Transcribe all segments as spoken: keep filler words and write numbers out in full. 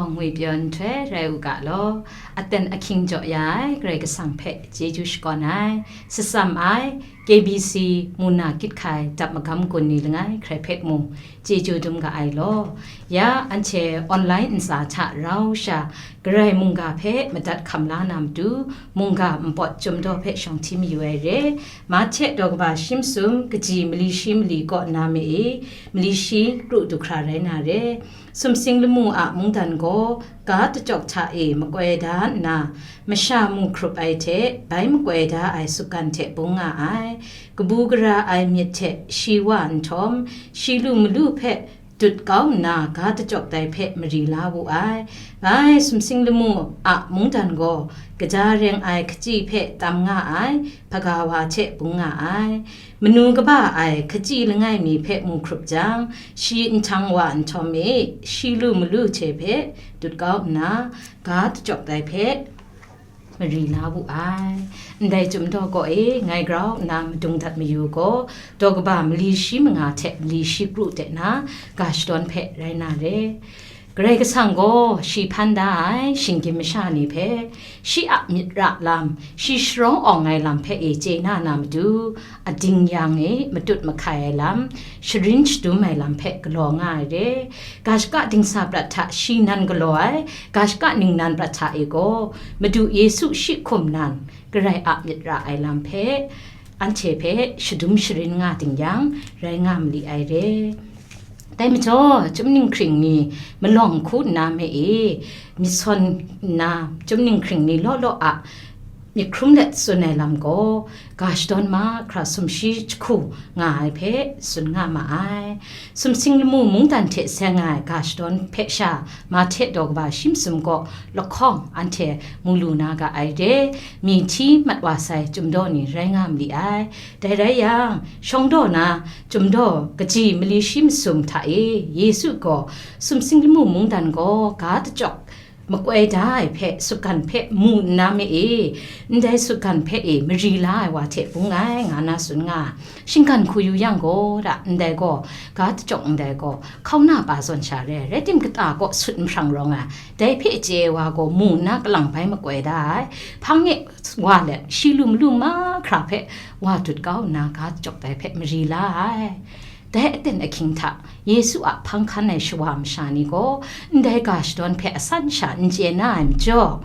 Ngwi pyaw nhtoi rai u ga law, aten ahkying jaw ya ai Karai Kasang hpe chyeju shakawn ai, shatsam ai, K B C Muna Kyit Hkai dap magam gun ni langai hkrai hpe mung chyeju dum ga ai law. Ya anhte online ntsa hta rau sha Karai mungga hpe madat hkam la na matu, mungga npawt chyum daw hpe shawng hti mayu ai re. Mahte daw kaba shi masum kaji mali shi mali kaw nna ma e, mali shi kru du hkra rai na re. Sumsing lamu a mungdan gaw ga dachyawk hta e makoi da nna, masha mu hkrup ai hte bai makoi da ai sutgan hte bung nga ai. Kabu gara ai myit hte shi wa nhtawm, shi lu malu hpe dut kau nna ga dachyawk dai hpe mari la wu ai. Bai sumsing lamu a mungdan gaw kaja reng ai hkaji hpe tam nga ai hpaga wa hte bung nga ai. Manu kaba ai hkaji langai mi hpe mu hkrup jang, shi nhtang wa nhtawm e, shi lu malu hte hpe dut kau nna, ga dachyawk dai hpe mari la wu ai. Ndai chyum daw kaw e ngai grau nna madung dat mayu gaw, daw kaba mali shi manga hte mali shi kru de na ga shadawn hpe rai na re. Karai Kasang gaw shi hpan da ai shinggyim masha ni hpe, shi a myit ra lam, shi sharawng awng ai lam hpe e chye na na matu, ading yang e matut mahkai ai lam, sharin shadum ai lam hpe galaw nga ai re. Ga shaka dingsa prat hta shi nan galaw ai, ga shaka ningnan prat hta e gaw, Madu Yesu shi hkum nan, Karai a myit ra ai lam hpe, anhte hpe shadum sharin nga ding yang, rai nga mali ai re. Dai majaw, chyum ninghkring ni malawng hku nna ma e, myit sawn nna, chyum ninghkring ni law law a myit hkrum let tsun ai lam gaw, ga shadawn mahkra sumshi jahku nga ai hpe tsun nga ma ai. Sumsing lamu mungdan hte seng ai ga shadawn hpe sha, Mahte daw kaba shi masum gaw lahkawng anhte mu lu na ga ai re. Mi hti mat wa sai chyum daw ni rai nga mali ai. Dai rai yang, shawng daw na chyum daw kaji mali shi masum hta e, Yesu gaw sumsing lamu mungdan gaw ga dachyawk makoi da ai hpe sutgan hpe mu nna ma e, ndai sutgan hpe e mari la ai wa hte bung ai, nga na tsun nga. Shinggan hku yu yang gaw, ra ndai gaw, ga dachyawk ndai gaw, hkauna pa zawn sha re, rai tim kata kaw sut mahprang rawng ai, dai hpe chye ai wa gaw mu nna kalang bai makoi da ai, hpang e wa let, shi lu malu mahkra hpe wa dut kau nna, ga dachyawk dai hpe mari la ai. Dai aten ahkying hta, Yesu a hpang hkan ai shawa masha ni gaw, ndai ga shadawn hpe asan sha n chye na ai majaw,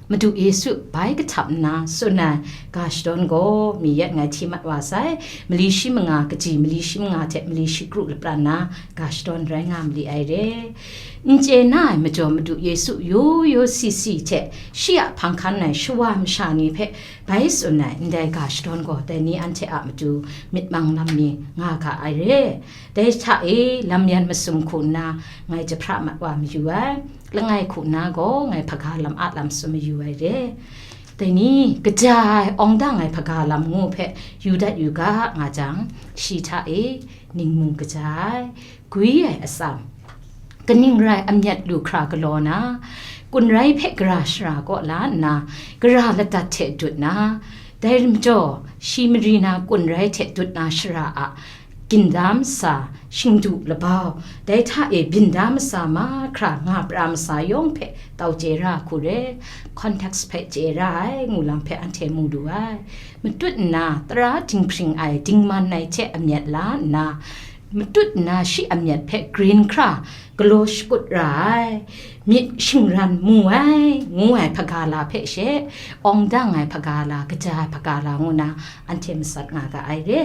Madu Yesu bai kahtap nna tsun ai ga shadawn gaw, mi yet ngai hti mat wa sai, mali shi manga kaji mali shi manga hte mali shi kru lapran na ga shadawn rai nga mali ai re. N chye na ai majaw, Madu Yesu yo yo si si hte shi a hpang hkan ai shawa masha ni hpe bai tsun ai ndai ga shadawn gaw, dai ni anhte a matu myit mang lam mi nga ga ai re. Dai hta e lam yan masum hku nna ngai jahpra mat wa mayu ai, langai hku nna gaw ngai hpaga lam a lam tsun mayu ai re. Dai ni, kaja ai, awng dang ai hpaga lam ngu hpe yu dat yu ga, nga jang, shi hta e ningmu kaja ai, gwi ai atsam, kaning rai amyat lu hkra galaw na, kun rai hpe gara shara kaw la nna, gara ladat hte dut na, dai majaw, shi mari na kun rai hte dut na shara a ginda masa, shingdu labau, dai hta e byin da masa mahkra nga pra masa yawng hpe tau chye ra hku re, context hpe chye ra ai ngu lam hpe anhte mu lu ai. Matut nna tara dinghpring ai dingman ai hte amyat la nna, matut nna shi amyat hpe grin hkra galaw shakut ra ai, myit shingran mu ai, ngu ai hpaga la hpe she, awng dang ai hpaga la, kaja ai hpaga la ngu na, anhte matsat nga ga ai re.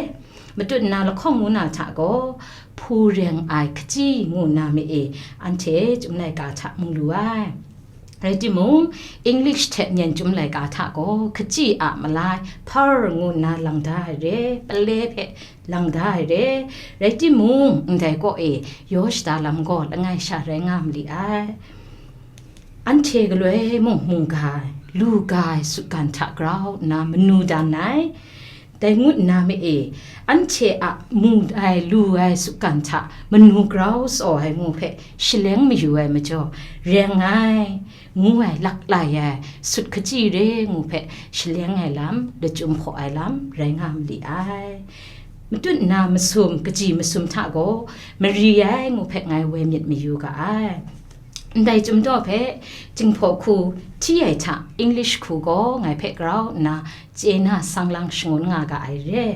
Matut nna lahkawng ngu na hta gaw, hpu reng ai hkaji ngu na ma e, anhte Chyum laika hta mu lu ai. Rai timung, English hte Myen Chyum laika hta gaw, hkaji a malai, pearl ngu nna lang da ai re, pale hpe lang da ai re. Rai timung, ndai kaw e yaw shada lam gaw langai sha rai nga mali ai. Anhte galoi mung mungga ai, lu ga ai sutgan hta grau nna manu dan ai. Dai ngut nna ma e, anhte a mu ai, lu ai sutgan hta manu grau tsaw ai ngu hpe shaleng mayu ai majaw, reng ai, ngu ai, laklai ai, sut hkaji re ngu hpe shaleng ai lam, lachyum hpaw ai lam rai nga mali ai. Matut nna masum, kaji masum hta gaw mari ai ngu hpe ngai woi myit mayu ga ai. Ndai Chyum Daw hpe Jinghpaw hku hti ai hta English hku gaw ngai hpe grau nna chye na sang lang shangun nga ga ai re.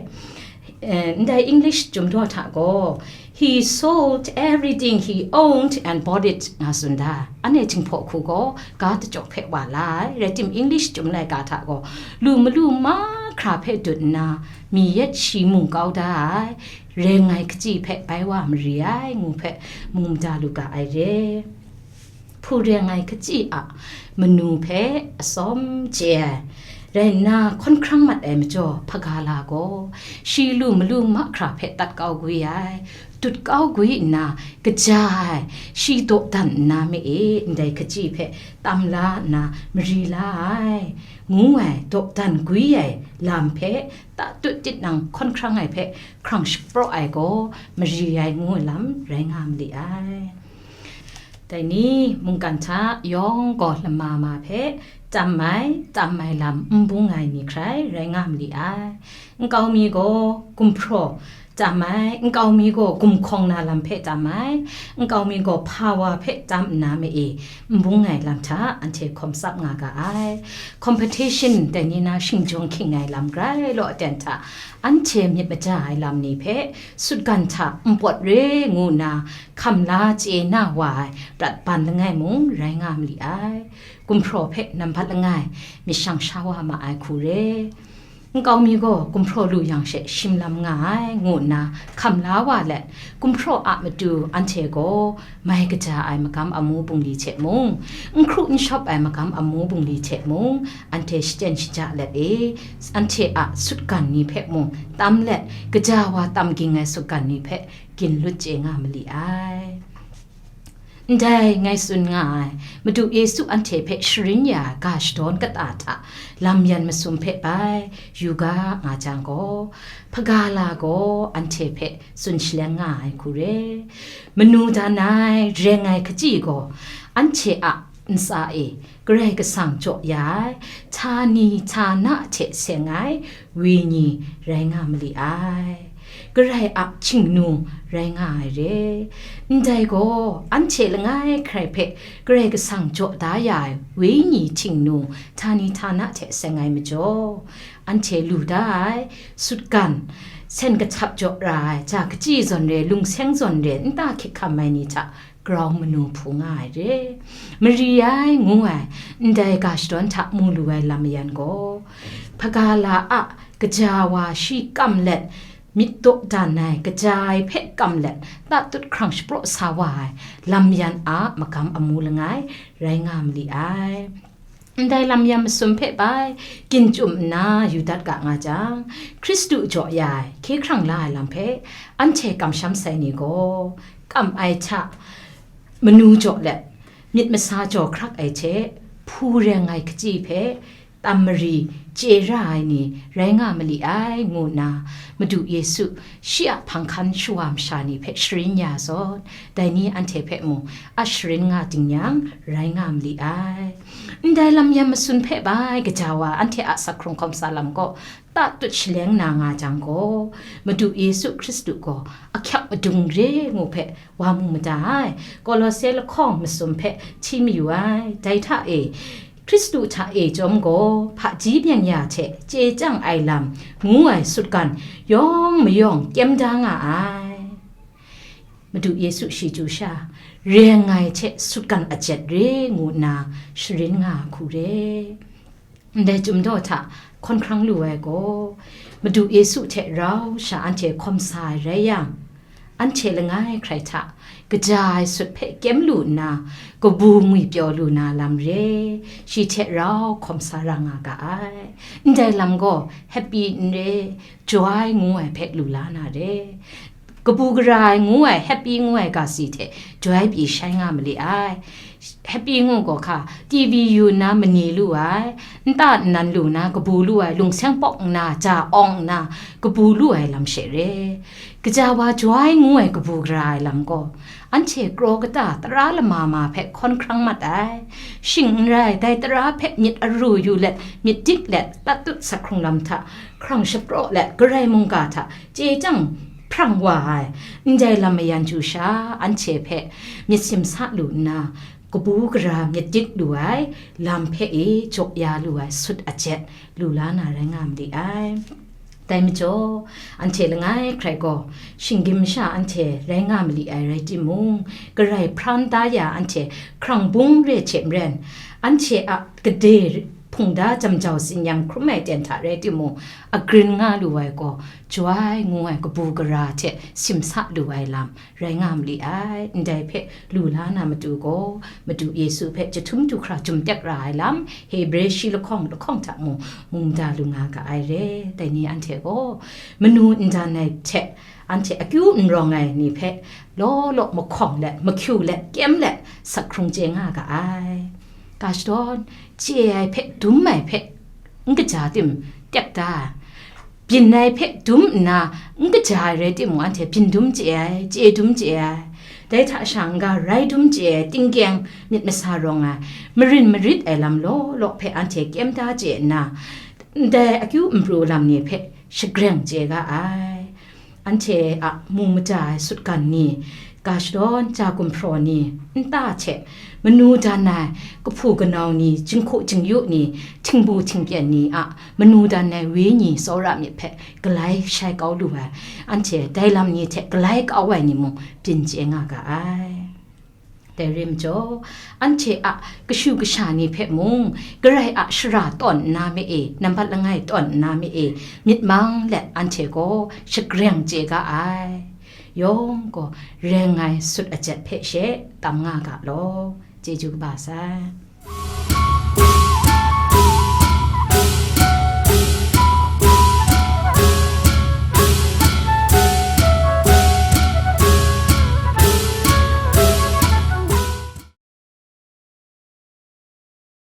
Eh, ndai English Chyum Daw hta gaw, "He sold everything he owned and bought it," nga tsun da. Anhte Jinghpaw hku gaw ga dachyawk hpe wa la ai. Rai tim, English Chyum Laika hta gaw, "Lu malu mahkra hpe dut nna, mi yet shi mu kau da ai, reng ai kaji hpe bai wa mari ai," ngu hpe mu mada lu ga ai re. Hpu reng ai kaji a manu hpe atsawm chye ai, rai nna hkawn hkrang mat ai majaw, hpaga la gaw, shi lu malu mahkra hpe tat kau gwi ai, dut kau gwi nna, kaja ai, shi dawdan nna ma e, ndai kaji hpe tam la nna mari la ai, ngu ai, dawdan gwi ai lam hpe tatut tinang hkawn hkrang ai hpe hkrang shapraw ai gaw, mari ai ngu ai lam rai nga ma li ai. Dai ni mungkan hta yawng gaw lama ma hpe tam ai, tam ai lam n bung ai ni hkrai rai nga ma li ai. Nkau mi gaw gumhpraw tam ai, nkau mi gaw gumhkawng na lam hpe tam ai, nkau mi gaw hpa wa hpe tam nna ma e, n bung ai lam hta anhte hkawm tsap nga ga ai. Competition dai ni na shingjawng hkying ai lam grai law aten hta, anhte myit maja ai lam ni hpe sutgan hta npawt re ngu nna hkam la chye na wa ai prat ban langai mung rai nga ma li ai. Gumhpraw hpe nambat langai myit shang sha wa ma ai hku re. Nkau mi gaw gumhpraw lu yang she shim lam nga ai, ngu nna hkam la wa let, gumhpraw a matu anhte gaw mai kaja ai magam amu bungli hte mung, n hkru n shawp ai magam amu bungli hte mung, anhte shachyen shaja let e, anhte a sutgan ni hpe mung tam let, kaja wa tam ging ai sutgan ni hpe gin lut chye nga ma li ai. Ndai ngai tsun nga ai, Madu Yesu anhte hpe sharin ya ai ga shadawn kata hta lam yan masum hpe bai yu ga nga jang gaw, hpaga la gaw anhte hpe tsun shaleng nga ai hku re. Manu dan ai, reng ai kaji gaw, anhte a ntsa e Karai Kasang jaw ya ai, htani htana hte seng ai, wenyi rai nga ma li ai. Karai a htingnu rai nga ai re. Ndai gaw, anhte langai hkrai hpe Karai Kasang jaw da ya ai wenyi htingnu htani htana hte seng ai majaw, anhte lu da ai, sutgan, sen kahtap jaw ra ai, ja kachyi zawn re, lungseng zawn re, nta hkyit hkam ai ni hta grau manu hpu nga ai re. Mari ai ngu ai, ndai ga shadawn hta mu lu ai lam mayan gaw, hpaga la a kaja wa shi kam let, myit dawdan ai kaja ai hpe kam let, tatut hkrang shapraw sa wa ai lam yan a magam amu langai rai nga ma li ai. Ndai lam yan masum hpe bai gin chyum nna yu dat ga nga jang, Hkristu jaw ya ai, hkye hkrang la ai lam hpe anhte kamsham sai ni gaw, kam ai hta manu jaw let, myit masa jaw hkrak ai hte, hpu reng ai kaji hpe tam mari chye ra ai ni rai nga ma li ai, ngu nna Madu Yesu shi a hpang hkan shawa masha ni hpe sharin ya zawn, dai ni anhte hpe mung a sharin nga ding yang rai nga ma li ai. Ndai lam yan masun hpe bai gaja wa anhte a sak hkrung hkawm sa lam gaw tatut shaleng na nga jang gaw, Madu Yesu Hkristu gaw ahkyak madung re ngu hpe wa mu mada ai. Kolose lahkawng masum hpe hti mayu ai. Dai hta e, Hkristu hta e chyawm gaw, hpaji byeng ya hte chye chyang ai lam ngu ai sutgan yawng mayawng kyem da nga ai. Madu Yesu shi chyu sha, reng ai hte sutgan ajet re ngu nna sharin nga hku re. Ndai Chyum Daw hta hkawn hkrang lu ai gaw, Madu Yesu hte rau sha anhte hkawm sa ai rai yang, anhte langai hkrai hta kaja ai sut hpe kyem lu nna, kabu ngwipyaw lu na lam re, shi hte rau hkawm sa ra nga ga ai. Ndai lam gaw happy n re, joy ngu ai hpe lu la na re. Kabu gara ai ngu ai, happy ngu ai ga si hte joy pyi shai nga ma li ai. Happy ngu gaw hka, T V yu nna mani lu ai, nta nnan lu nna kabu lu ai, lungseng pawk nna, ja awng nna kabu lu ai lam she re. Kaja wa joy ngu ai kabu gara ai lam gaw, anhte kraw kata tara lama ma hpe hkawn hkrang mat ai. Shing n rai, dai tara hpe myit aru yu let, myit dik let, tatut sak hkrung lam hta hkrang shapraw let, Karai mungga hta chye chyang hprang wa ai, ndai lam mayan chyu sha, anhte hpe myit simsa lu nna, kabu gara myit dit lu ai lam hpe e jaw ya lu ai sut ajet lu la na rai nga ma li ai. Dai majaw, anhte langai hkrai gaw, shinggyim masha anhte rai nga ma li ai rai timung, Karai hpran da ya anhte hkrang bung re hte maren, anhte a gade hpungda jamjau tsin-yam hkrum ai ten hta rai timung, a grin nga lu ai gaw, chyoi ngu ai kabu gara hte simsa lu ai lam rai nga ma li ai. Ndai hpe lu la na matu gaw, Madu Yesu hpe chyahtum du hkra jum tek ra ai lam, Hebre shi lahkawng lahkawng hta mung, mungda lu nga ga ai re. Dai ni anhte gaw, manu ndan ai hte anhte akyu n rawng ai ni hpe, law law mahkawng let, mahkyu let, kyem let, sak hkrung chye nga ga ai. Ga shadawn, chye ai hpe, dum ai hpe, n kaja tim, tek da ai. Byin ai hpe dum nna, n kaja ai rai timung, anhte byin dum chye ai, chye dum chye ai. Dai hta sha n-ga rai dum chye ai, tingkyeng myit masa rawng ai, marin marit ai lam law law hpe anhte kyem da chye nna, ndai akyu n pru lam ni hpe shagreng chye ga ai. Anhte a mu mada ai sutgan ni, ga shadawn ja gumhpraw ni, nta hte manu dan ai kahpu kanau ni, jinghku jingyu ni, htingbu htingpyen ni a manu dan ai wenyi tsawra myit hpe galai shai kau lu ai, anhte dai lam ni hte galai kau ai ni mung byin chye nga ga ai. Dai rai majaw, anhte a kashu kasha ni hpe mung, Karai a shara tawn nna ma e, nambat langai tawn nna ma e, myit mang let anhte gaw shagreng chye ga ai. Yawng gaw reng ai sut ajet hpe she tam nga ga law. Chyeju kaba sai.